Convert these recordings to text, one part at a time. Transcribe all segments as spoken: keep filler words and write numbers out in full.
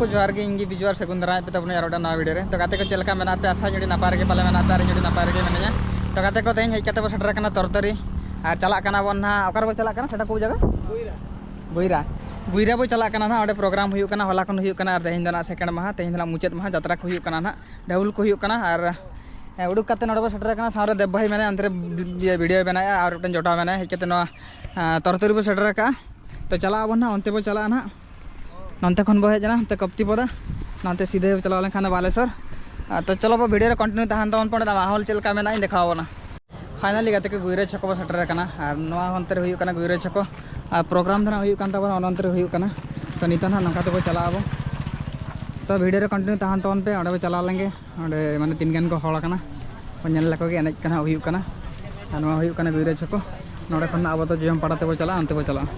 ᱡᱚᱦᱟᱨ ᱜᱮ, ᱤᱧ ᱜᱮ ᱵᱤᱡᱩ ᱟᱨ ᱥᱟᱹᱜᱩᱱ ᱫᱟᱨᱟᱢ ᱯᱮ ᱛᱟᱵᱚᱱᱟ ᱟᱨ ᱢᱤᱫᱴᱟᱝ ᱱᱟᱣᱟ ᱵᱷᱤᱰᱤᱭᱳ ᱨᱮ᱾ ᱛᱚ ᱜᱟᱛᱮ ᱠᱚ, ᱪᱮᱫ ᱞᱮᱠᱟ ᱢᱮᱱᱟᱜ ᱯᱮ? ᱟᱥᱟᱧ ᱟᱹᱰᱤ ᱱᱟᱯᱟᱭ ᱨᱮᱜᱮ ᱯᱟᱞᱮ ᱢᱮᱱᱟᱜ ᱯᱮ ᱟᱨ ᱤᱧ ᱟᱹᱰᱤ ᱱᱟᱯᱟᱭ ᱨᱮᱜᱮ ᱢᱤᱱᱟᱹᱧᱟ᱾ ᱛᱚ ᱜᱟᱛᱮ ᱠᱚ, ᱛᱮᱦᱮᱧ ᱦᱮᱡ ᱠᱟᱛᱮ ᱵᱚ ᱥᱮᱴᱮᱨ ᱟᱠᱟᱱᱟ ᱛᱚᱨᱛᱚᱨᱤ, ᱟᱨ ᱪᱟᱞᱟᱜ ᱠᱟᱱᱟ ᱵᱚᱱ ᱱᱟᱦᱟᱜ, ᱚᱠᱟ ᱨᱮᱵᱚ ᱪᱟᱞᱟᱜ ᱠᱟᱱᱟ? ᱥᱮᱴᱟ ᱠᱚ ᱡᱟᱭᱜᱟ? ᱵᱩᱭᱨᱟ᱾ ᱵᱩᱭᱨᱟ ᱵᱚ ᱪᱟᱞᱟᱜ ᱠᱟᱱᱟ ᱱᱟᱦᱟᱜ, ᱚᱸᱰᱮ ᱯᱨᱳᱜᱨᱟᱢ ᱦᱩᱭᱩᱜ ᱠᱟᱱᱟ, ᱦᱚᱞᱟ ᱠᱷᱚᱱ ᱦᱩᱭᱩᱜ ᱠᱟᱱᱟ ᱟᱨ ᱛᱮᱦᱮᱧ ᱫᱚ ᱱᱟᱦᱟᱜ ᱥᱮᱠᱮᱱᱰ ᱢᱟᱦᱟ, ᱛᱮᱦᱮᱧ ᱫᱚ ᱱᱟᱦᱟᱜ ᱢᱩᱪᱟᱹᱫ ᱢᱟᱦᱟ, ᱡᱟᱛᱨᱟ ᱠᱚ ᱦᱩᱭᱩᱜ ᱠᱟᱱᱟ ᱱᱟᱦᱟᱜ, ᱰᱷᱟᱹᱵᱩᱞ ᱠᱚ ᱦᱩᱭᱩᱜ ᱠᱟᱱᱟ᱾ ᱟᱨ ᱦᱮᱸ, ᱩᱰᱩᱠ ᱠᱟᱛᱮ ᱱᱚᱰᱮ ᱵᱚ ᱥᱮᱴᱮᱨ ᱟᱠᱟᱱᱟ, ᱥᱟᱶᱨᱮ ᱫᱮᱵ ᱵᱷᱟᱭ ᱢᱮᱱᱟᱭᱟ, ᱚᱱᱛᱮ ᱨᱮ ᱵᱷᱤᱰᱤᱭᱳ ᱵᱮᱱᱟᱭᱟ ᱟᱨ ᱢᱤᱫᱴᱮᱱ ᱡᱚᱴᱟᱣ ᱢᱮᱱᱟᱭᱟ᱾ ᱦᱮᱡ ᱠᱟᱛᱮ ᱱᱚᱣᱟ, ᱟᱸ, ᱛᱚᱨᱛᱚᱨᱤ ᱵᱚ ᱥᱮᱴᱮᱨ ᱟᱠᱟᱫᱼᱟ᱾ ᱛᱚ ᱪᱟᱞᱟᱜ ᱟᱵᱚᱱ ᱱᱟᱦᱟᱜ, ᱚᱱᱛᱮ ᱵᱚ ᱪᱟᱞᱟᱜᱼᱟ ᱱᱟᱦᱟᱜ᱾ ᱱᱚᱱᱛᱮ ᱠᱷᱚᱱ ᱵᱚ ᱦᱮᱡ ᱮᱱᱟ, ᱱᱚᱛᱮ ᱠᱚᱯᱛᱤ ᱯᱚᱫᱟ, ᱱᱚᱱᱛᱮ ᱥᱤᱫᱷᱟᱹ ᱪᱟᱞᱟᱣ ᱞᱮᱱᱠᱷᱟᱱ ᱫᱚ ᱵᱟᱞᱮᱥᱚᱨ᱾ ᱟᱨ ᱛᱚ ᱪᱚᱞᱚ ᱵᱚ ᱵᱷᱤᱰᱤᱭᱳ ᱨᱮ ᱠᱚᱱᱴᱤᱱᱤᱭᱩ ᱛᱟᱦᱮᱱ ᱛᱟᱵᱚᱱ ᱯᱮ, ᱚᱸᱰᱮᱱᱟᱜ ᱢᱟᱦᱚᱞ ᱪᱮᱫ ᱞᱮᱠᱟ ᱢᱮᱱᱟᱜᱼᱟ, ᱤᱧ ᱫᱮᱠᱷᱟᱣ ᱟᱵᱚᱱᱟ᱾ ᱯᱷᱟᱭᱱᱟᱞᱤ ᱜᱟᱛᱮ ᱠᱚ, ᱜᱩᱭᱨᱟᱹ ᱪᱷᱚᱠ ᱵᱚ ᱥᱮᱴᱮᱨ ᱟᱠᱟᱱᱟ᱾ ᱟᱨ ᱱᱚᱣᱟ ᱦᱚᱱᱛᱮ ᱨᱮ ᱦᱩᱭᱩᱜ ᱠᱟᱱᱟ ᱜᱩᱭᱨᱟᱹ ᱪᱷᱚᱠ, ᱟᱨ ᱯᱨᱳᱜᱨᱟᱢ ᱫᱚ ᱱᱟᱦᱟᱜ ᱦᱩᱭᱩᱜ ᱠᱟᱱ ᱛᱟᱵᱚᱱᱟ, ᱚᱱᱟ ᱚᱱᱛᱮ ᱨᱮ ᱦᱩᱭᱩᱜ ᱠᱟᱱᱟ᱾ ᱛᱚ ᱱᱤᱛᱚᱜ ᱱᱟᱦᱟᱜ ᱱᱚᱝᱠᱟ ᱛᱮᱵᱚ ᱪᱟᱞᱟᱜ ᱟᱵᱚ᱾ ᱛᱚ ᱵᱷᱤᱰᱤᱭᱳ ᱨᱮ ᱠᱚᱱᱴᱤᱱᱤᱭᱩ ᱛᱟᱦᱮᱱ ᱛᱟᱵᱚᱱ ᱯᱮ, ᱚᱸᱰᱮ ᱵᱚ ᱪᱟᱞᱟᱣ ᱞᱮᱱᱜᱮ᱾ ᱚᱸᱰᱮ ᱢᱟᱱᱮ ᱛᱤᱱ ᱜᱟᱱ ᱠᱚ ᱦᱚᱲ ᱟᱠᱟᱱᱟ, ᱧᱮᱞ ᱞᱮᱠᱚ ᱜᱮ, ᱮᱱᱮᱡ ᱠᱚ ᱱᱟᱦᱟᱜ ᱦᱩᱭᱩᱜ ᱠᱟᱱᱟ᱾ ᱟᱨ ᱱᱚᱣᱟ ᱦᱩᱭᱩᱜ ᱠᱟᱱᱟ ᱜᱩᱭᱨᱟᱹ ᱪᱷᱚᱠ᱾ ᱱᱚᱰᱮ ᱠᱷᱚᱱ ᱟᱵᱚ ᱫᱚ ᱡᱚᱭᱚᱢ ᱯᱟᱲᱟ ᱛᱮᱵᱚ ᱪᱟᱞᱟᱜᱼᱟ, ᱚᱱᱛᱮ ᱵᱚ ᱪᱟᱞᱟᱜᱼᱟ᱾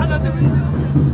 Another one.